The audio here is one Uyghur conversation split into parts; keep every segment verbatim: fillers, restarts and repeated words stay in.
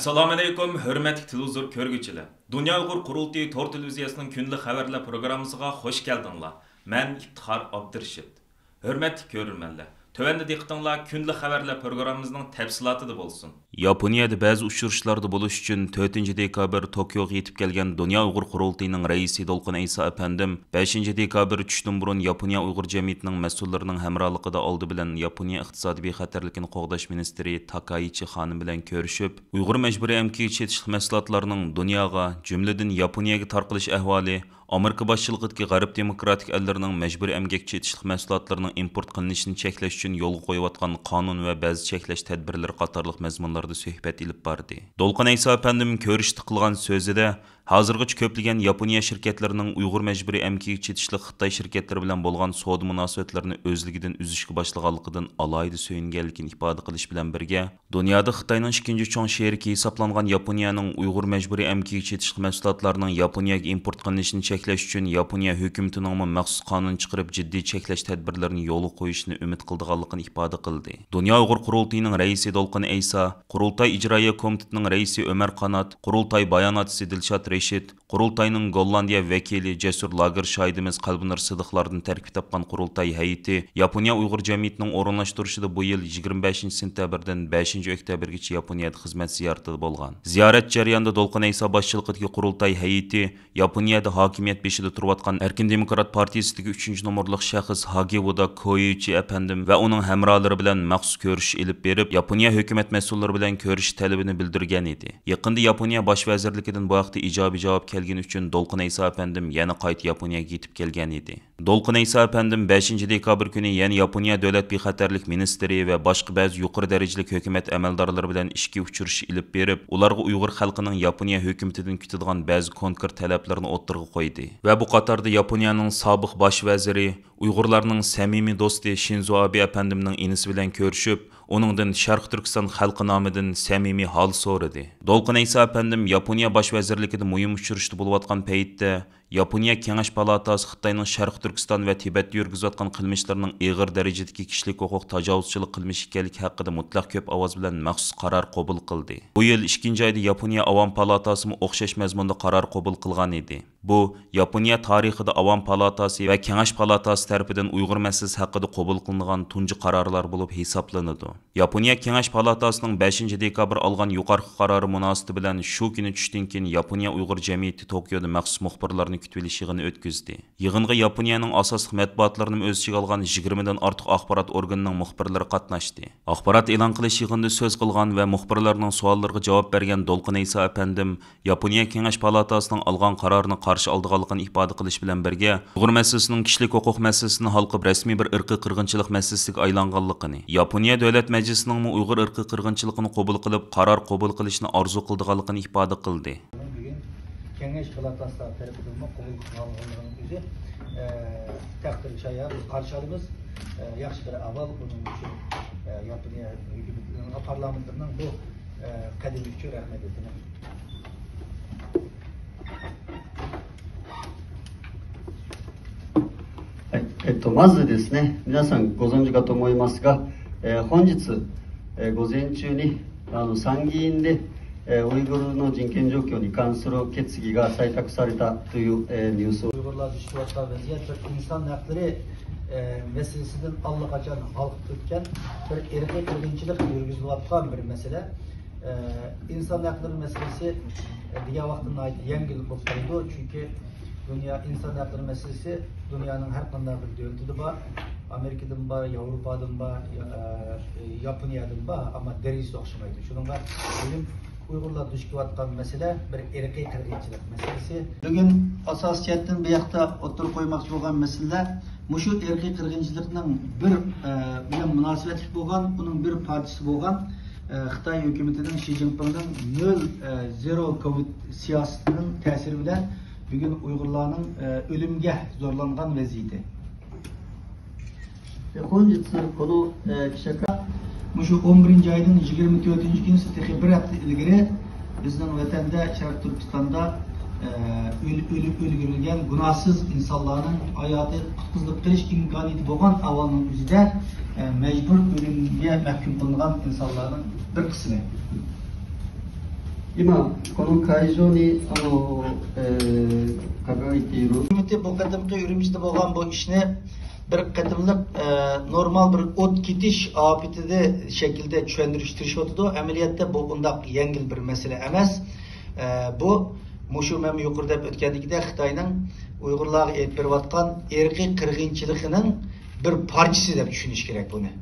ئەسسالامۇئەلەيكۇم، ھۆرمەتلىك تېلېۋىزور كۆرگۈچىلەر! دۇنيا ئۇيغۇر قۇرۇلتىيى تور تېلېۋىزىيەسىنىڭ كۈندىلىك خەۋەرلەر پروگراممىسىغا خۇش كەلدىڭلار. مەن ئىپتىخار ئابدۇرېشىت. ھۆرمەتلىك كۆرۈرمەنلەر، تۆۋەندە دىققىتىڭلار كۈندىلىك خەۋەرلەر پروگراممىمىزنىڭ تەپسىلاتىدا بولسۇن. ياپونىيەدە بەزى ئۇچرىشىشلاردا بولۇش ئۈچۈن تۆتىنچى دېكابىر توكيوغا يېتىپ كەلگەن دۇنيا ئۇيغۇر قۇرۇلتىيىنىڭ رەئىسى دولقۇن ئەيسا ئەپەندىم بەشىنچى دېكابىر چۈشتىن بۇرۇن ياپونىيە ئۇيغۇر جەمئىيىتىنىڭ مەسئۇللىرىنىڭ ھەمراھلىقىدا ئالدى بىلەن ياپونىيە ئىقتىسادىي بىخەتەرلىكىنى قوغداش مىنىستىرى تاكايىچى خانىم بىلەن كۆرۈشۈپ، ئۇيغۇر مەجبۇرىي ئەمگىكىگە چېتىشلىق مەھسۇلاتلارنىڭ دۇنياغا، جۈملىدىن ياپونىيەگە تارقىلىش ئەھۋالى، ئامېرىكا باشچىلىقىدىكى غەرب دېموكراتىك ئەللىرىنىڭ مەجبۇرىي ئەمگەككە چېتىشلىق مەھسۇلاتلىرىنىڭ ئىمپورت قىلىنىشىنى چەكلەش ئۈچۈن يولغا قويۇۋاتقان قانۇن ۋە بەزى چەكلەش تەدبىرلىرى قاتارلىق مەزمۇنلاردا سۆھبەت ئېلىپ باردى. دولقۇن ئەيسا ئەپەندىم كۆرۈشتە قىلغان سۆزىدە، ھازىرغىچە كۆپلىگەن ياپونىيە شىركەتلىرىنىڭ ئۇيغۇر مەجبۇرىي ئەمگىكىگە چېتىشلىق خىتاي شىركەتلىرى بىلەن بولغان سودا مۇناسىۋەتلىرىنى ئۆزلۈكىدىن ئۈزۈشكە باشلىغانلىقىدىن ئالاھىدە سۆيۈنگەنلىكىنى ئىپادە قىلىش بىلەن بىرگە، دۇنيادا خىتاينىڭ ئىككىنچى چوڭ شېرىكى ھېسابلانغان ياپونىيەنىڭ ئۇيغۇر مەجبۇرىي ئەمگىكىگە چېتىشلىق مەھسۇلاتلارنىڭ ياپونىيەگە ئىمپورت قىلىنىشىنى چەكلەش ئۈچۈن ياپونىيە ھۆكۈمىتىنىڭمۇ مەخسۇس قانۇن چىقىرىپ، جىددىي چەكلەش تەدبىرلىرىنى يولغا قويۇشىنى ئۈمىد قىلىدىغانلىقىنى ئىپادە قىلدى. دۇنيا ئۇيغۇر قۇرۇلتىيىنىڭ رەئىسى دولقۇن ئەيسا، قۇرۇلتاي ئىجرائىيە كومىتېتىنىڭ رەئىسى ئۆمەر قانات، قۇرۇلتاي باياناتچىسى دىلشات رېشىت، قۇرۇلتاينىڭ گوللاندىيە ۋەكىلى جەسۇر لاگېر شاھىتىمىز قەلبىنۇر سىدىقلاردىن تەركىب تاپقان قۇرۇلتاي ھەيئىتى ياپونىيە ئۇيغۇر جەمئىيىتىنىڭ ئورۇنلاشتۇرۇشىدا بۇ يىل يىگىرمە بەشىنچى سېنتەبىردىن بەشىنچى ئۆكتەبىرگىچە ياپونىيەدە خىزمەت زىيارىتىدە بولغان. زىيارەت جەريانىدا دولقۇن ئەيسا باشچىلىقىدىكى قۇرۇلتاي ھەيئىتى ياپونىيەدە ھاكىمىيەت بېشىدا تۇرۇۋاتقان ئەركىن دېموكرات پارتىيىسىدىكى ئۈچىنچى نومۇرلۇق شەخس ھاگېۋودا كويىچى ئەپەندىم ۋە ئۇنىڭ ھەمراھلىرى بىلەن مەخسۇس كۆرۈشۈش ئېلىپ بېرىپ، ياپونىيە ھۆكۈمەت مەسئۇللىرى بىلەن كۆرۈشۈش تەلىپىنى بىلدۈرگەن ئىدى. يېقىندا ياپونىيە باش ۋەزىرلىكىدىن بۇ ھەقتە ئىجابىي جاۋاب كەلگىنى ئۈچۈن دولقۇن ئەيسا ئەپەندىم يەنە قايتا ياپونىيەگە يېتىپ كەلگەن ئىدى. دولقۇن ئەيسا ئەپەندىم بەشىنچى دېكابىر كۈنى يەنە ياپونىيە دۆلەت بىخەتەرلىك مىنىستىرى ۋە باشقا بەزى يۇقىرى دەرىجىلىك ھۆكۈمەت ئەمەلدارلىرى بىلەن ئىچكى ئۇچرىشىش ئېلىپ بېرىپ، ئۇلارغا ئۇيغۇر خەلقىنىڭ ياپونىيە ھۆكۈمىتىدىن كۈتىدىغان بەزى كونكرېت تەلەپلىرىنى ئوتتۇرىغا قويدى ۋە بۇ قاتاردا ياپونىيەنىڭ سابىق باش ۋەزىرى، ئۇيغۇرلارنىڭ سەمىمىي دوستى شىنزو ئابې ئەپەندىمنىڭ ئىنىسى بىلەن كۆرۈشۈپ، ئۇنىڭدىن شەرقىي تۈركىستان خەلقى نامىدىن سەمىمىي ھال سورىدى. دولقۇن ئەيسا ئەپەندىم ياپونىيە باش ۋەزىرلىكىدە مۇھىم ئۇچرىشىشتا بولۇۋاتقان پەيتتە، ياپونىيە كېڭەش پالاتاسى خىتاينىڭ شەرقىي تۈركىستان ۋە تىبەتتە يۈرگۈزۈۋاتقان قىلمىشلىرىنىڭ ئېغىر دەرىجىدىكى كىشىلىك ھوقۇق تاجاۋۇزچىلىق قىلمىشى ئىكەنلىكى ھەققىدە مۇتلەق كۆپ ئاۋاز بىلەن مەخسۇس قارار قوبۇل قىلدى. بۇ يىل ئىككىنچى ئايدا ياپونىيە ئاۋام پالاتاسىمۇ ئوخشاش مەزمۇندا قارار قوبۇل قىلغان ئىدى. بۇ، ياپونىيە تارىخىدا ئاۋام پالاتاسى ۋە كېڭەش پالاتاسى تەرىپىدىن ئۇيغۇر مەسىلىسى ھەققىدە قوبۇل قىلىنغان تۇنجى قارارلار بولۇپ ھېسابلىنىدۇ. ياپونىيە كېڭەش پالاتاسىنىڭ بەشىنچى دېكابىر ئالغان يۇقىرىقى قارارى مۇناسىۋىتى بىلەن شۇ كۈنى چۈشتىن كېيىن ياپونىيە ئۇيغۇر جەمئىيىتى توكيودا مەخسۇس مۇخبىرلارنى كۈتۈۋېلىش يىغىنى ئۆتكۈزدى. يىغىنغا ياپونىيەنىڭ ئاساسلىق مەتبۇئاتلىرىنىمۇ ئۆز ئىچىگە ئالغان يىگىرمىدىن ئارتۇق ئاخبارات ئورگىنىنىڭ مۇخبىرلىرى قاتناشتى. ئاخبارات ئېلان قىلىش يىغىنىدا سۆز قىلغان ۋە مۇخبىرلارنىڭ سوئاللىرىغا جاۋاب بەرگەن دولقۇن ئەيسا ئەپەندىم ياپونىيە كېڭەش پالاتاسىنىڭ ئالغان قارارىنى قارشى ئالىدىغانلىقىنى ئىپادە قىلىش بىلەن بىرگە، ئۇيغۇر مەسىلىسىنىڭ كىشىلىك ھوقۇق مەسىلىسىدىن ھالقىپ، رەسمىي بىر ئىرقىي قىرغىنچىلىق مەسىلىسىگە ئايلانغانلىقىنى، ياپونىيە دۆلەت مەجلىسىنىڭمۇ ئۇيغۇر ئىرقىي قىرغىنچىلىقىنى قوبۇل قىلىپ، قارار قوبۇل قىلىشنى ئارزۇ قىلىدىغانلىقىنى ئىپادە قىلدى. بۈگۈن كېڭەش پالاتاسى تەرىپىدىنمۇ قوبۇل قىلىنغانلىقىنىڭ ئۆزى، ئە، تەقدىر شايان، بىز قارشى ئالىمىز. ئە، ياخشى بىر ئەھۋال، بۇنىڭ ئۈچۈن، ئە، ياپونىيە ھۆكۈمىتىنىڭ، پارلامېنتىنىڭ بۇ، ئە، قەدىمى ئۈچۈن رەھمەت ئېيتىمەن. はい、えっと、まずですね、皆さんご存知かと思いますが、えー本日、えー午前中にあの参議院で、えーウイグルの人権状況に関する決議が採択されたという、えーニュースを ئۇيغۇرلار دۇچ كېلىۋاتقان ۋەزىيەت بىر ئىنسان ھەقلىرى، ئە، مەسىلىسىدىن ئاللىقاچان ھالقىپ ئۆتكەن، بىر ئىرقىي قىرغىنچىلىق يۈرگۈزۈلۈۋاتقان بىر مەسىلە. ئە، ئىنسان ھەقلىرى مەسىلىسى، ئە، دېگەن ۋاقىتتا ناھايىتى يەڭگىل بولۇپ قالىدۇ، چۈنكى دۇنيا ئىنسان ھەقلىرى مەسىلىسى دۇنيانىڭ ھەر قانداق بىر دۆلىتىدە بار، ئامېرىكىدىمۇ بار، ياۋروپادىمۇ بار، يا-، ئە، ياپونىيەدىمۇ بار، ئەمما دەرىجىسى ئوخشىمايدۇ. شۇنىڭغا بۈگۈن ئۇيغۇرلار دۇچ كېلىۋاتقان مەسىلە بىر ئىرقىي قىرغىنچىلىق مەسىلىسى. بۈگۈن ئاساسىي جەھەتتىن بۇ ياقتا ئوتتۇرىغا قويماقچى بولغان مەسىلىلەر مۇشۇ ئىرقىي قىرغىنچىلىقنىڭ بىر، ئە، بىلەن مۇناسىۋەتلىك بولغان، ئۇنىڭ بىر پارچىسى بولغان، ئە، خىتاي ھۆكۈمىتىنىڭ شى جىنپىڭنىڭ نۆل، ئە، زېرو كوۋىد سىياسىتىنىڭ تەسىرى بىلەن بۈگۈن ئۇيغۇرلارنىڭ، ئە، ئۆلۈمگە زورلانغان ۋەزىيىتى. で本日この、えー記者会 مۇشۇ ئون بىرىنچى ئاينىڭ يىگىرمە تۆتىنچى كۈنى، تېخى بىر ھەپتە ئىلگىرى بىزنىڭ ۋەتەندە، شەرقىي تۈركىستاندا، ئە، ئۆل-، ئۆلۈپ ئۆلگۈرۈلگەن گۇناھسىز ئىنسانلارنىڭ ھاياتى قۇتقۇزۇلۇپ قېلىش ئىمكانىيىتى بولغان ئەھۋالنىڭ ئۆزىدە، ئە، مەجبۇر ئۆلۈمگە مەھكۇم قىلىنغان ئىنسانلارنىڭ بىر قىسمى. 今、この会場に、あの、えー、輝いている。ھۆكۈمىتى بۇ قېتىمقى ئۈرۈمچىدە بولغان بۇ ئىشنى بىر قېتىملىق، ئە، نورمال بىر ئوت كېتىش ئاپىتىدە شەكلىدە چۈشەندۈرۈشكە تىرىشىۋاتىدۇ. ئەمەلىيەتتە بۇ ئۇنداق يەڭگىل بىر مەسىلە ئەمەس. ئە، بۇ، مۇشۇ مەن يۇقىرىدا دەپ ئۆتكەندىكىدەك، خىتاينىڭ ئۇيغۇرلارغا ئېلىپ بېرىۋاتقان ئىرقىي قىرغىنچىلىقىنىڭ بىر پارچىسى دەپ چۈشىنىش كېرەك بۇنى.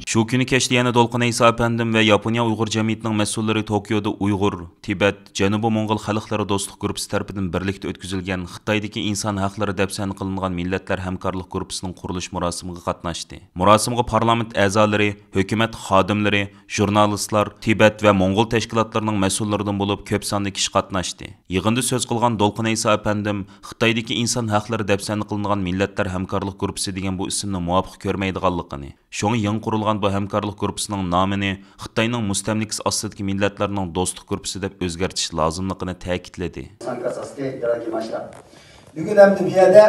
شۇ كۈنى كەچتە يەنە دولقۇن ئەيسا ئەپەندىم ۋە ياپونىيە ئۇيغۇر جەمئىيىتىنىڭ مەسئۇللىرى توكيودا ئۇيغۇر، تىبەت، جەنۇبىي موڭغۇل خەلقلىرى دوستلۇق گۇرۇپپىسى تەرىپىدىن بىرلىكتە ئۆتكۈزۈلگەن خىتايدىكى ئىنسان ھەقلىرى دەپسەندە قىلىنغان مىللەتلەر ھەمكارلىق گۇرۇپپىسىنىڭ قۇرۇلۇش مۇراسىمىغا قاتناشتى. مۇراسىمغا پارلامېنت ئەزالىرى، ھۆكۈمەت خادىملىرى، ژۇرنالىستلار، تىبەت ۋە موڭغۇل تەشكىلاتلىرىنىڭ مەسئۇللىرىدىن بولۇپ كۆپ ساندا كىشى قاتناشتى. يىغىندا سۆز قىلغان دولقۇن ئەيسا ئەپەندىم خىتايدىكى ئىنسان ھەقلىرى دەپسەندە قىلىنغان مىللەتلەر ھەمكارلىق گۇرۇپپىسى دېگەن بۇ ئىسىمنى مۇۋاپىق كۆرمەيدىغانلىقىنى، شۇڭا يېڭى قۇرۇلغان بۇ ھەمكارلىق گۇرۇپپىسىنىڭ نامىنى خىتاينىڭ مۇستەملىكىسى ئاستىدىكى مىللەتلەرنىڭ دوستلۇق گۇرۇپپىسى دەپ ئۆزگەرتىش لازىملىقىنى تەكىتلىدى. سانكاس ئاستى دېرەكى ماشتا. بۈگۈن ھەمدە بۇ يەردە،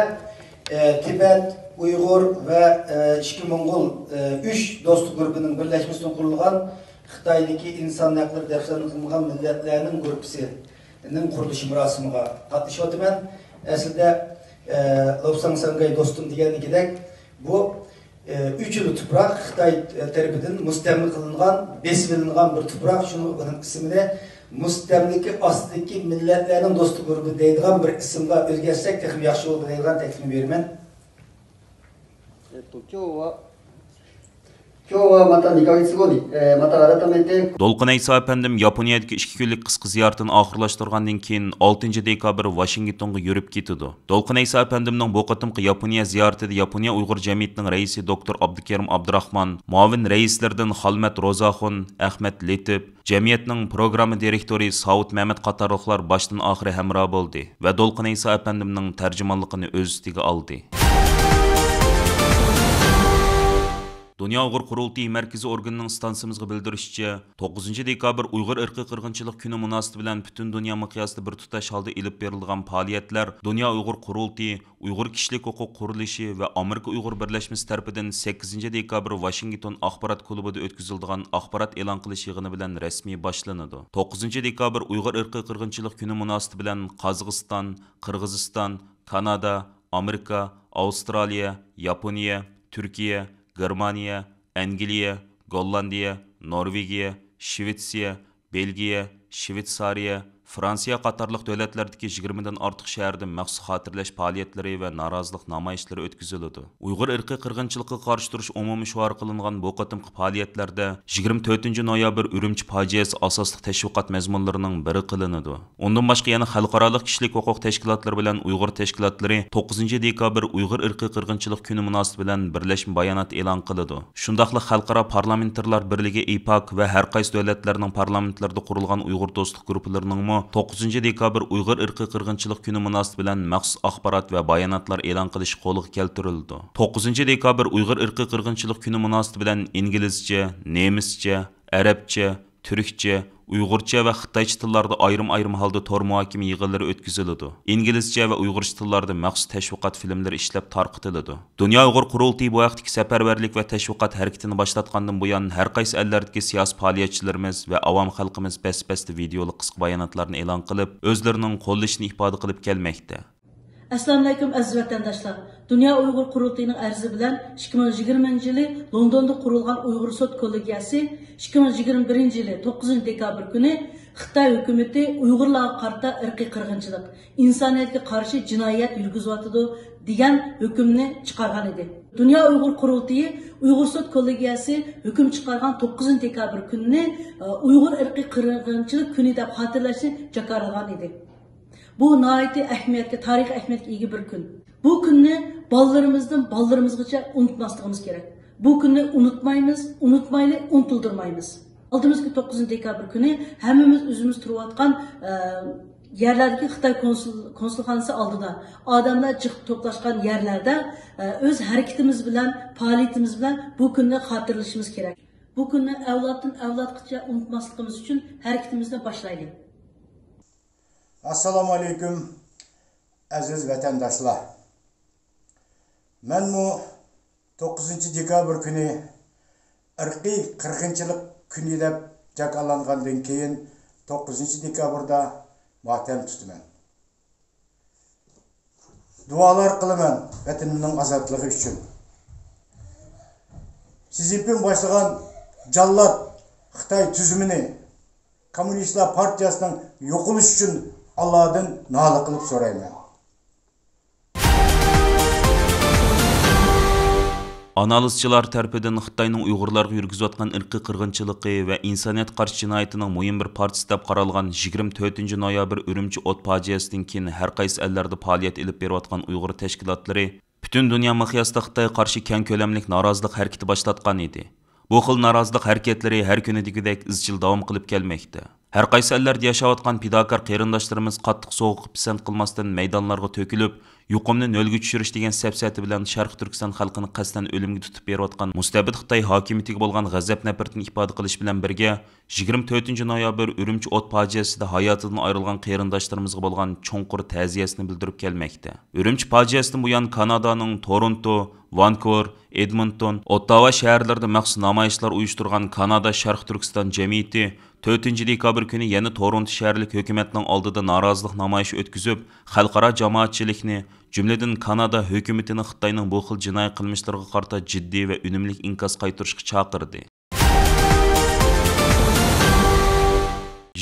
ئە، تىبەت، ئۇيغۇر ۋە، ئە، ئىچكى موڭغۇل، ئە، ئۈچ دوستلۇق گۇرۇپپىنىڭ بىرلەشمىسىدىن قۇرۇلغان خىتايدىكى ئىنسان ھەقلىرى دەپسەندە قىلىنغان مىللەتلەرنىڭ گۇرۇپپىسىنىڭ قۇرۇلۇشى مۇراسىمىغا قاتنىشىۋاتىمەن. ئەسلىدە، ئە، لوپساڭ ساڭگاي دوستۇم دېگەنلىكىدەك، بۇ ئۈچىلا تۇپراق خىتاي تەرىپىدىن مۇستەملىكە قىلىنغان، بېسىۋېلىنغان بىر تۇپراق، شۇڭا بۇنىڭ ئىسمىنى مۇستەملىكە ئاستىدىكى مىللەتلەرنىڭ دوستلۇق گۇرۇپپى دەيدىغان بىر ئىسىمغا ئۆزگەرتسەك تېخىمۇ ياخشى بولىدۇ دەيدىغان تەكلىپنى بېرىمەن. えっと、今日は、今日はまたにかげつごに、えー、また改めて دولقۇن ئەيسا ئەپەندىم ياپونىيەدىكى ئىككى كۈنلۈك قىسقا زىيارىتىنى ئاخىرلاشتۇرغاندىن كېيىن، ئالتىنچى دېكابىر ۋاشىنگتونغا يۈرۈپ كېتىدۇ. دولقۇن ئەيسا ئەپەندىمنىڭ بۇ قېتىمقى ياپونىيە زىيارىتىدە ياپونىيە ئۇيغۇر جەمئىيىتىنىڭ رەئىسى دوكتور ئابدۇكېرىم ئابدۇراخمان، مۇئاۋىن رەئىسلىرىدىن خالمەت روزاخۇن، ئەخمەت لېتىپ، جەمئىيەتنىڭ پروگرامما دىرېكتورى ساۋۇت مەمەت قاتارلىقلار باشتىن ئاخىرى ھەمراھ بولدى ۋە دولقۇن ئەيسا ئەپەندىمنىڭ تەرجىمانلىقىنى ئۆز ئۈستىگە ئالدى. دۇنيا ئۇيغۇر قۇرۇلتىيى مەركىزىي ئورگىنىنىڭ ئىستانسىمىزغا بىلدۈرۈشىچە، توققۇزىنچى دېكابىر ئۇيغۇر ئىرقىي قىرغىنچىلىق كۈنى مۇناسىۋىتى بىلەن پۈتۈن دۇنيا مىقياسىدا بىر تۇتاش ھالدا ئېلىپ بېرىلىدىغان پائالىيەتلەر دۇنيا ئۇيغۇر قۇرۇلتىيى، ئۇيغۇر كىشىلىك ھوقۇق قۇرۇلۇشى ۋە ئامېرىكا ئۇيغۇر بىرلەشمىسى تەرىپىدىن سەككىزىنچى دېكابىر ۋاشىنگتون ئاخبارات كۇلۇبىدا ئۆتكۈزۈلىدىغان ئاخبارات ئېلان قىلىش يىغىنى بىلەن رەسمىي باشلىنىدۇ. توققۇزىنچى دېكابىر ئۇيغۇر ئىرقىي قىرغىنچىلىق كۈنى مۇناسىۋىتى بىلەن قازاقىستان، قىرغىزىستان، كانادا، ئامېرىكا، ئاۋسترالىيە، ياپونىيە، تۈركىيە، گېرمانىيە، ئەنگلىيە، گوللاندىيە، نورۋېگىيە، شىۋېتسىيە، بېلگىيە، شىۋېتسارىيە، فرانسىيە قاتارلىق دۆلەتلەردىكى يىگىرمىدىن ئارتۇق شەھەردە مەخسۇس خاتىرىلەش پائالىيەتلىرى ۋە نارازىلىق نامايىشلىرى ئۆتكۈزۈلىدۇ. ئۇيغۇر ئىرقىي قىرغىنچىلىقىغا قارشى تۇرۇش ئومۇمىي شوئارى قىلىنغان بۇ قېتىمقى پائالىيەتلەردە يىگىرمە تۆتىنچى نويابىر ئۈرۈمچى پاجىئەسى ئاساسلىق تەشۋىقات مەزمۇنلىرىنىڭ بىرى قىلىنىدۇ. ئۇندىن باشقا يەنە خەلقئارالىق كىشىلىك ھوقۇق تەشكىلاتلىرى بىلەن ئۇيغۇر تەشكىلاتلىرى توققۇزىنچى دېكابىر ئۇيغۇر ئىرقىي قىرغىنچىلىق كۈنى مۇناسىۋىتى بىلەن بىرلەشمە بايانات ئېلان قىلىدۇ. شۇنداقلا خەلقئارا پارلامېنتارلار بىرلىكى، ئىپاك، ۋە ھەر قايسى دۆلەتلەرنىڭ پارلامېنتلىرىدا قۇرۇلغان ئۇيغۇر دوستلۇق گۇرۇپپىلىرىنىڭمۇ توققۇزىنچى دېكابىر ئۇيغۇر ئىرقىي قىرغىنچىلىق كۈنى مۇناسىۋىتى بىلەن مەخسۇس ئاخبارات ۋە باياناتلار ئېلان قىلىشى قولغا كەلتۈرۈلىدۇ. توققۇزىنچى دېكابىر ئۇيغۇر ئىرقىي قىرغىنچىلىق كۈنى مۇناسىۋىتى بىلەن ئىنگلىزچە، نېمىسچە، ئەرەبچە، تۈركچە، ئۇيغۇرچە ۋە خىتايچە تىللاردا ئايرىم-ئايرىم ھالدا تور مۇھاكىمە يىغىنلىرى ئۆتكۈزۈلىدۇ. ئىنگلىزچە ۋە ئۇيغۇرچە تىللاردا مەخسۇس تەشۋىقات فىلىملىرى ئىشلەپ تارقىتىلىدۇ. دۇنيا ئۇيغۇر قۇرۇلتىيى بۇ ھەقتىكى سەپەرۋەرلىك ۋە تەشۋىقات ھەرىكىتىنى باشلاتقاندىن بۇيان، ھەر قايسى ئەللەردىكى سىياسىي پائالىيەتچىلىرىمىز ۋە ئاۋام خەلقىمىز بەس-بەستە ۋىدېئولۇق قىسقا باياناتلارنى ئېلان قىلىپ، ئۆزلىرىنىڭ قوللىشىنى ئىپادە قىلىپ كەلمەكتە. ئەسسالامۇئەلەيكۇم، ئەزىز ۋەتەنداشلار! دۇنيا ئۇيغۇر قۇرۇلتىيىنىڭ ئەرزى بىلەن ئىككى مىڭ يىگىرمىنچى يىلى لوندوندا قۇرۇلغان ئۇيغۇر سوت كوللېگىيەسى ئىككى مىڭ يىگىرمە بىرىنچى يىلى توققۇزىنچى دېكابىر كۈنى خىتاي ھۆكۈمىتى ئۇيغۇرلارغا قارىتا ئىرقىي قىرغىنچىلىق، ئىنسانىيەتكە قارشى جىنايەت يۈرگۈزۈۋاتىدۇ، دېگەن ھۆكۈمنى چىقارغان ئىدى. دۇنيا ئۇيغۇر قۇرۇلتىيى ئۇيغۇر سوت كوللېگىيەسى ھۆكۈم چىقارغان توققۇزىنچى دېكابىر كۈنىنى، ئە، ئۇيغۇر ئىرقىي قىرغىنچىلىق كۈنى دەپ خاتىرىلەشنى جاكارلىغان ئىدى. بۇ ناھايىتى ئەھمىيەتكە، تارىخىي ئەھمىيەتكە ئىگە بىر كۈن. بۇ كۈننى بالىلىرىمىزدىن بالىلىرىمىزغىچە ئۇنتۇماسلىقىمىز كېرەك. بۇ كۈننى ئۇنتۇمايمىز، ئۇنتۇمايلى، ئۇنتۇلدۇرمايمىز. ئالدىمىزدىكى توققۇزىنچى دېكابىر كۈنى ھەممىمىز ئۆزىمىز تۇرۇۋاتقان، ئە، يەرلەردىكى خىتاي كونسۇل-، كونسۇلخانىسى ئالدىدا، ئادەملەر جىق توپلاشقان يەرلەردە، ئە، ئۆز ھەرىكىتىمىز بىلەن، پائالىيىتىمىز بىلەن بۇ كۈننى خاتىرىلىشىمىز كېرەك. بۇ كۈننى ئەۋلادتىن ئەۋلادقىچە ئۇنتۇماسلىقىمىز ئۈچۈن ھەرىكىتىمىزنى باشلايلى. ئەسسالامۇئەلەيكۇم، ئەزىز ۋەتەنداشلار! مەنمۇ توققۇزىنچى دېكابىر كۈنى ئىرقىي قىرغىنچىلىق كۈنى دەپ جاكارلانغاندىن كېيىن، توققۇزىنچى دېكابىردا ماتەم تۇتىمەن. دۇئالار قىلىمەن ۋەتىنىمنىڭ ئازادلىقى ئۈچۈن. سى جىنپىڭ باشلىغان جاللات خىتاي تۈزۈمىنى، كوممۇنىستلار پارتىيەسىنىڭ يوقىلىشى ئۈچۈن ئاللادىن نالە قىلىپ سورايمەن. ئانالىزچىلار تەرىپىدىن خىتاينىڭ ئۇيغۇرلارغا يۈرگۈزۈۋاتقان ئىرقىي قىرغىنچىلىقى ۋە ئىنسانىيەتكە قارشى جىنايىتىنىڭ مۇھىم بىر پارچىسى دەپ قارالغان يىگىرمە تۆتىنچى نويابىر ئۈرۈمچى ئوت پاجىئەسىدىن كېيىن ھەر قايسى ئەللەردە پائالىيەت ئېلىپ بېرىۋاتقان ئۇيغۇر تەشكىلاتلىرى پۈتۈن دۇنيا مىقياسىدا خىتايغا قارشى كەڭ كۆلەملىك نارازىلىق ھەرىكىتى باشلاتقان ئىدى. بۇ خىل نارازىلىق ھەرىكەتلىرى ھەر كۈنىدىكىدەك ئىزچىل داۋام قىلىپ كەلمەكتە. ھەر قايسى ئەللەردە ياشاۋاتقان پىداكار قېرىنداشلىرىمىز قاتتىق سوغۇققا پىسەنت قىلماستىن مەيدانلارغا تۆكۈلۈپ، يۇقۇمنى نۆلگە چۈشۈرۈش دېگەن سەپسەتە بىلەن شەرقىي تۈركىستان خەلقىنى قەستەن ئۆلۈمگە تۇتۇپ بېرىۋاتقان مۇستەبىت خىتاي ھاكىمىيىتىگە بولغان غەزەپ-نەپرىتىنى ئىپادە قىلىش بىلەن بىرگە، يىگىرمە تۆتىنچى نويابىر ئۈرۈمچى ئوت پاجىئەسىدە ھاياتىدىن ئايرىلغان قېرىنداشلىرىمىزغا بولغان چوڭقۇر تەزىيەسىنى بىلدۈرۈپ كەلمەكتە. ئۈرۈمچى پاجىئەسىدىن بۇيان، كانادانىڭ تورونتو، ۋانكۇۋېر، ئېدمونتون، ئوتتاۋا شەھەرلىرىدە مەخسۇس نامايىشلار ئۇيۇشتۇرغان كانادا شەرقىي تۈركىستان جەمئىيىتى تۆتىنچى دېكابىر كۈنى يەنە تورونتو شەھەرلىك ھۆكۈمەتنىڭ ئالدىدا نارازىلىق نامايىشى ئۆتكۈزۈپ، خەلقئارا جامائەتچىلىكنى، جۈملىدىن كانادا ھۆكۈمىتىنى خىتاينىڭ بۇ خىل جىنايى قىلمىشلىرىغا قارىتا جىددىي ۋە ئۈنۈملۈك ئىنكاس قايتۇرۇشقا چاقىردى.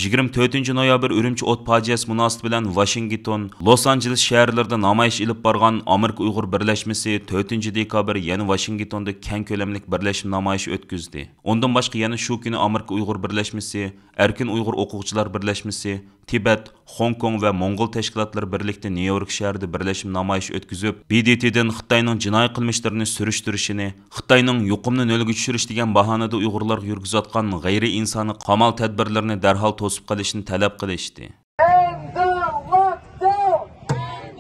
يىگىرمە تۆتىنچى نويابىر ئۈرۈمچى ئوت پاجىئەسى مۇناسىۋىتى بىلەن ۋاشىنگتون، لوس ئانژېلېس شەھەرلىرىدە نامايىش ئېلىپ بارغان ئامېرىكا ئۇيغۇر بىرلەشمىسى تۆتىنچى دېكابىر يەنە ۋاشىنگتوندا كەڭ كۆلەملىك بىرلەشمە نامايىشى ئۆتكۈزدى. ئۇندىن باشقا يەنە شۇ كۈنى ئامېرىكا ئۇيغۇر بىرلەشمىسى، ئەركىن ئۇيغۇر ئوقۇغۇچىلار بىرلەشمىسى، تىبەت، خوڭكوڭ ۋە موڭغۇل تەشكىلاتلىرى بىرلىكتە نيۇ يورك شەھىرىدە بىرلەشمە نامايىش ئۆتكۈزۈپ، ب د ت دىن خىتاينىڭ جىنايى قىلمىشلىرىنى سۈرۈشتۈرۈشىنى، خىتاينىڭ يۇقۇمنى نۆلگە چۈشۈرۈش دېگەن باھانىدە ئۇيغۇرلارغا يۈرگۈزۈۋاتقان غەيرىي ئىنسانىي قامال تەدبىرلىرىنى دەرھال توسۇپ قېلىشنى تەلەپ قىلىشتى. End the lockdown! End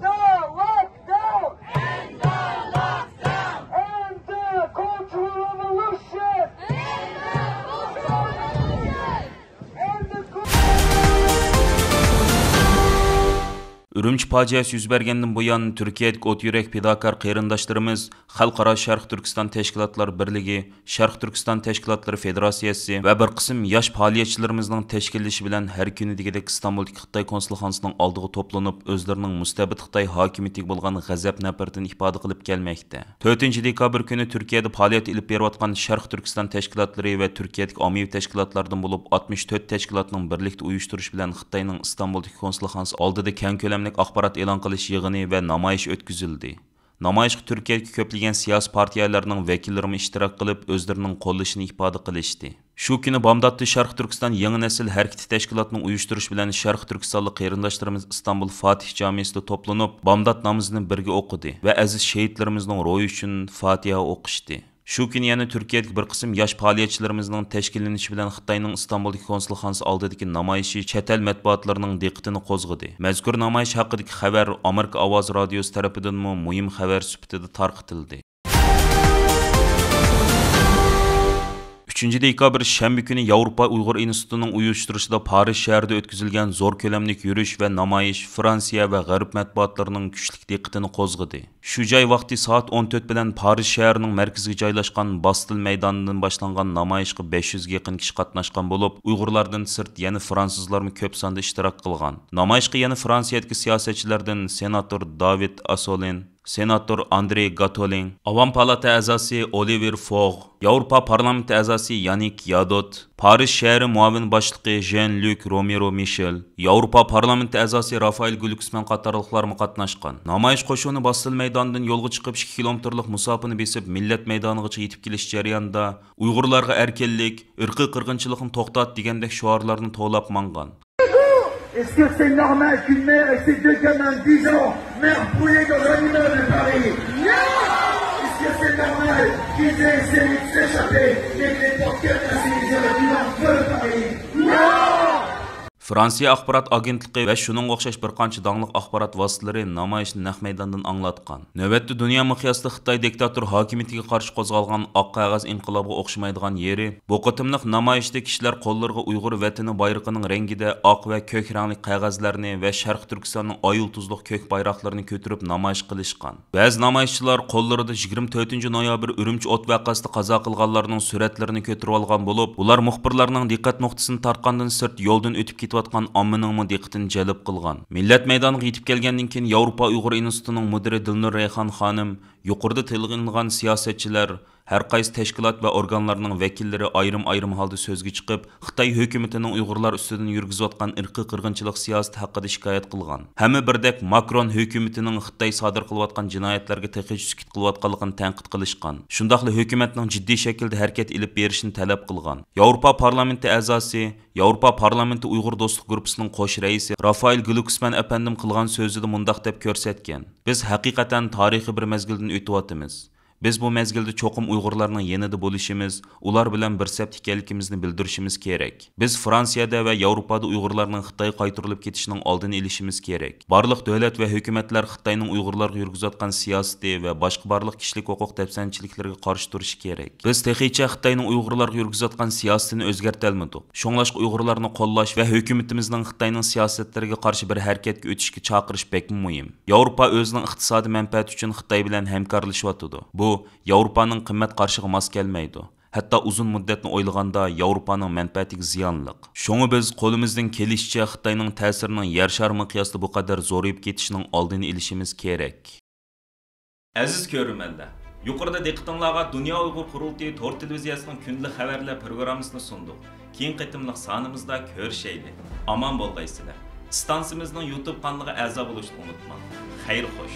the lockdown! End the Cultural Revolution! End the Cultural Revolution! ئۈرۈمچى پاجىئەسى يۈز بەرگەندىن بۇيان، تۈركىيەدىكى ئوت يۈرەك پىداكار قېرىنداشلىرىمىز خەلقئارا شەرقىي تۈركىستان تەشكىلاتلار بىرلىكى، شەرقىي تۈركىستان تەشكىلاتلىرى فېدېراتسىيەسى ۋە بىر قىسىم ياش پائالىيەتچىلىرىمىزنىڭ تەشكىللىشى بىلەن ھەر كۈنى دېگۈدەك ئىستانبۇلدىكى خىتاي كونسۇلخانىسىنىڭ ئالدىغا توپلىنىپ، ئۆزلىرىنىڭ مۇستەبىت خىتاي ھاكىمىيىتىگە بولغان غەزەپ-نەپرىتىنى ئىپادە قىلىپ كەلمەكتە. تۆتىنچى دېكابىر كۈنى تۈركىيەدە پائالىيەت ئېلىپ بېرىۋاتقان شەرقىي تۈركىستان تەشكىلاتلىرى ۋە تۈركىيەدىكى ئاممىۋى تەشكىلاتلاردىن بولۇپ ئاتمىش تۆت تەشكىلاتنىڭ بىرلىكتە ئۇيۇشتۇرۇشى بىلەن خىتاينىڭ ئىستانبۇلدىكى كونسۇلخانىسى ئالدىدا كەڭ كۆلەملىك ئاخبارات ئېلان قىلىش يىغىنى ۋە نامايىش ئۆتكۈزۈلدى. نامايىشقا تۈركىيەدىكى كۆپلىگەن سىياسىي پارتىيەلەرنىڭ ۋەكىللىرىمۇ ئىشتىراك قىلىپ، ئۆزلىرىنىڭ قوللىشىنى ئىپادە قىلىشتى. شۇ كۈنى بامداتتا شەرقىي تۈركىستان يېڭى نەسىل ھەرىكىتى تەشكىلاتىنىڭ ئۇيۇشتۇرۇشى بىلەن شەرقىي تۈركىستانلىق قېرىنداشلىرىمىز ئىستانبۇل فاتىھ جامىسىدا توپلىنىپ، بامدات نامىزىنى بىرگە ئوقۇدى ۋە ئەزىز شېھىتلىرىمىزنىڭ روھى ئۈچۈن فاتىھە ئوقۇشتى. شۇ كۈنى يەنە تۈركىيەدىكى بىر قىسىم ياش پائالىيەتچىلىرىمىزنىڭ تەشكىللىنىشى بىلەن خىتاينىڭ ئىستانبۇلدىكى كونسۇلخانىسى ئالدىدىكى نامايىشى چەت ئەل مەتبۇئاتلىرىنىڭ دىققىتىنى قوزغىدى. مەزكۇر نامايىش ھەققىدىكى خەۋەر ئامېرىكا ئاۋازى رادىيوسى تەرىپىدىنمۇ مۇھىم خەۋەر سۈپىتىدە تارقىتىلدى. ئۈچىنچى دېكابىر شەنبە كۈنى ياۋروپا ئۇيغۇر ئىنستىتۇتىنىڭ ئۇيۇشتۇرۇشىدا پارىژ شەھىرىدە ئۆتكۈزۈلگەن زور كۆلەملىك يۈرۈش ۋە نامايىش فرانسىيە ۋە غەرب مەتبۇئاتلىرىنىڭ كۈچلۈك دىققىتىنى قوزغىدى. شۇ جاي ۋاقتى سائەت ئون تۆت بىلەن پارىژ شەھىرىنىڭ مەركىزىگە جايلاشقان باستىل مەيدانىدىن باشلانغان نامايىشقا بەش يۈزگە يېقىن كىشى قاتناشقان بولۇپ، ئۇيغۇرلاردىن سىرت يەنە فرانسۇزلارمۇ كۆپ ساندا ئىشتىراك قىلغان. نامايىشقا يەنە فرانسىيەدىكى سىياسەتچىلەردىن سېناتور داۋىد ئاسولىن، سېناتور ئاندرې گاتولىڭ، ئاۋام پالاتا ئەزاسى ئولىۋېر فوغ، ياۋروپا پارلامېنتى ئەزاسى يانىك يادوت، پارىژ شەھىرى مۇئاۋىن باشلىقى ژېن لۈك رومېرو مىشېل، ياۋروپا پارلامېنتى ئەزاسى رافائېل گلۈكسمان قاتارلىقلارمۇ قاتناشقان. نامايىش قوشۇنى باستىل مەيدانىدىن يولغا چىقىپ، ئىككى كىلومېتىرلىق مۇساپىنى بېسىپ، مىللەت مەيدانىغىچە يېتىپ كېلىش جەريانىدا، ئۇيغۇرلارغا ئەركىنلىك، ئىرقىي قىرغىنچىلىقنى توختات دېگەندەك شوئارلارنى توۋلاپ ماڭغان. Est-ce que c'est normal qu'une mère et ses deux gamins de dix ans meurent brûlés dans un immeuble de Paris ? Non ! Est-ce que c'est normal qu'ils aient essayé de s'échapper, mais que les portes cadenassées, ils auraient dû en feu Paris ? Non ! فرانسىيە ئاخبارات ئاگېنتلىقى ۋە شۇنىڭغا ئوخشاش بىر قانچە داڭلىق ئاخبارات ۋاسىتىلىرى نامايىشنى نەق مەيداندىن ئاڭلاتقان. نۆۋەتتە دۇنيا مىقياسىدا خىتاي دىكتاتور ھاكىمىيىتىگە قارشى قوزغالغان ئاق قەغەز ئىنقىلابىغا ئوخشىمايدىغان يېرى، بۇ قېتىملىق نامايىشتا كىشىلەر قوللىرىغا ئۇيغۇر ۋەتىنى بايرىقىنىڭ رەڭگىدە ئاق ۋە كۆك رەڭلىك قەغەزلەرنى ۋە شەرقىي تۈركىستاننىڭ ئاي يۇلتۇزلۇق كۆك بايراقلىرىنى كۆتۈرۈپ نامايىش قىلىشقان. بەزى نامايىشچىلار قوللىرىدا يىگىرمە تۆتىنچى نويابىر ئۈرۈمچى ئوت ۋەقەسىدە قازا قىلغانلارنىڭ سۈرەتلىرىنى كۆتۈرۈۋالغان بولۇپ، ئۇلار مۇخبىرلارنىڭ دىققەت نۇقتىسىنى تارتقاندىن سىرت يولدىن ئۆتۈپ كېتىۋاتقان ئاممىنىڭمۇ دىققىتىنى جەلپ قىلغان. مىللەت مەيدانىغا يېتىپ كەلگەندىن كېيىن، ياۋروپا ئۇيغۇر ئىنستىتۇتىنىڭ مۇدىرى دىلنۇر رەيھان خانىم، يۇقىرىدا تىلغا ئېلىنغان سىياسەتچىلەر، ھەر قايسى تەشكىلات ۋە ئورگانلارنىڭ ۋەكىللىرى ئايرىم-ئايرىم ھالدا سۆزگە چىقىپ، خىتاي ھۆكۈمىتىنىڭ ئۇيغۇرلار ئۈستىدىن يۈرگۈزۈۋاتقان ئىرقىي قىرغىنچىلىق سىياسىتى ھەققىدە شىكايەت قىلغان. ھەممە بىردەك ماكرون ھۆكۈمىتىنىڭ خىتاي سادىر قىلىۋاتقان جىنايەتلەرگە تېخىچە سۈكۈت قىلىۋاتقانلىقىنى تەنقىد قىلىشقان. شۇنداقلا ھۆكۈمەتنىڭ جىددىي شەكىلدە ھەرىكەت ئېلىپ بېرىشىنى تەلەپ قىلغان. ياۋروپا پارلامېنتى ئەزاسى، ياۋروپا پارلامېنتى ئۇيغۇر دوستلۇق گۇرۇپپىسىنىڭ قوش رەئىسى رافائېل گلوكسمەن ئەپەندىم قىلغان سۆزىدە مۇنداق دەپ كۆرسەتكەن: بىز ھەقىقەتەن تارىخىي بىر مەزگىلدىن ئۆتۈۋاتىمىز. بىز بۇ مەزگىلدە چوقۇم ئۇيغۇرلارنىڭ يېنىدا بولۇشىمىز، ئۇلار بىلەن بىر سەپتە ئىكەنلىكىمىزنى بىلدۈرۈشىمىز كېرەك. بىز فرانسىيەدە ۋە ياۋروپادا ئۇيغۇرلارنىڭ خىتايغا قايتۇرۇلۇپ كېتىشىنىڭ ئالدىنى ئېلىشىمىز كېرەك. بارلىق دۆلەت ۋە ھۆكۈمەتلەر خىتاينىڭ ئۇيغۇرلارغا يۈرگۈزۈۋاتقان سىياسىتى ۋە باشقا بارلىق كىشىلىك ھوقۇق دەپسەندىچىلىكلىرىگە قارشى تۇرۇشى كېرەك. بىز تېخىچە خىتاينىڭ ئۇيغۇرلارغا يۈرگۈزۈۋاتقان سىياسىتىنى ئۆزگەرتەلمىدۇق. شۇڭلاشقا ئۇيغۇرلارنى قوللاش ۋە ھۆكۈمىتىمىزنىڭ خىتاينىڭ سىياسەتلىرىگە قارشى بىر ھەرىكەتكە ئۆتۈشىگە چاقىرىش بەكمۇ مۇھىم. ياۋروپا ئۆزىنىڭ ئىقتىسادىي مەنپەئەتى ئۈچۈن خىتاي بىلەن ھەمكارلىشىۋاتىدۇ. بۇ ياۋروپانىڭ قىممەت قارىشىغا ماس كەلمەيدۇ. ھەتتا ئۇزۇن مۇددەتنى ئويلىغاندا ياۋروپانىڭ مەنپەئەتىگە زىيانلىق. شۇڭا بىز قولىمىزدىن كېلىشىچە خىتاينىڭ تەسىرىنىڭ يەر شارى مىقياسىدا بۇ قەدەر زورىيىپ كېتىشىنىڭ ئالدىنى ئېلىشىمىز كېرەك. ئەزىز كۆرۈرمەنلەر، يۇقىرىدا دىققىتىڭلارغا دۇنيا ئۇيغۇر قۇرۇلتىيى تور تېلېۋىزىيەسىنىڭ كۈندىلىك خەۋەرلەر پروگراممىسىنى سۇندۇق. كېيىنكى قېتىملىق سانىمىزدا كۆرۈشەيلى. ئامان بولغايسىلەر. ئىستانسىمىزنىڭ يۇتۇب قانىلىغا ئەزا بولۇشنى ئۇنتۇماڭ. خەير خوش.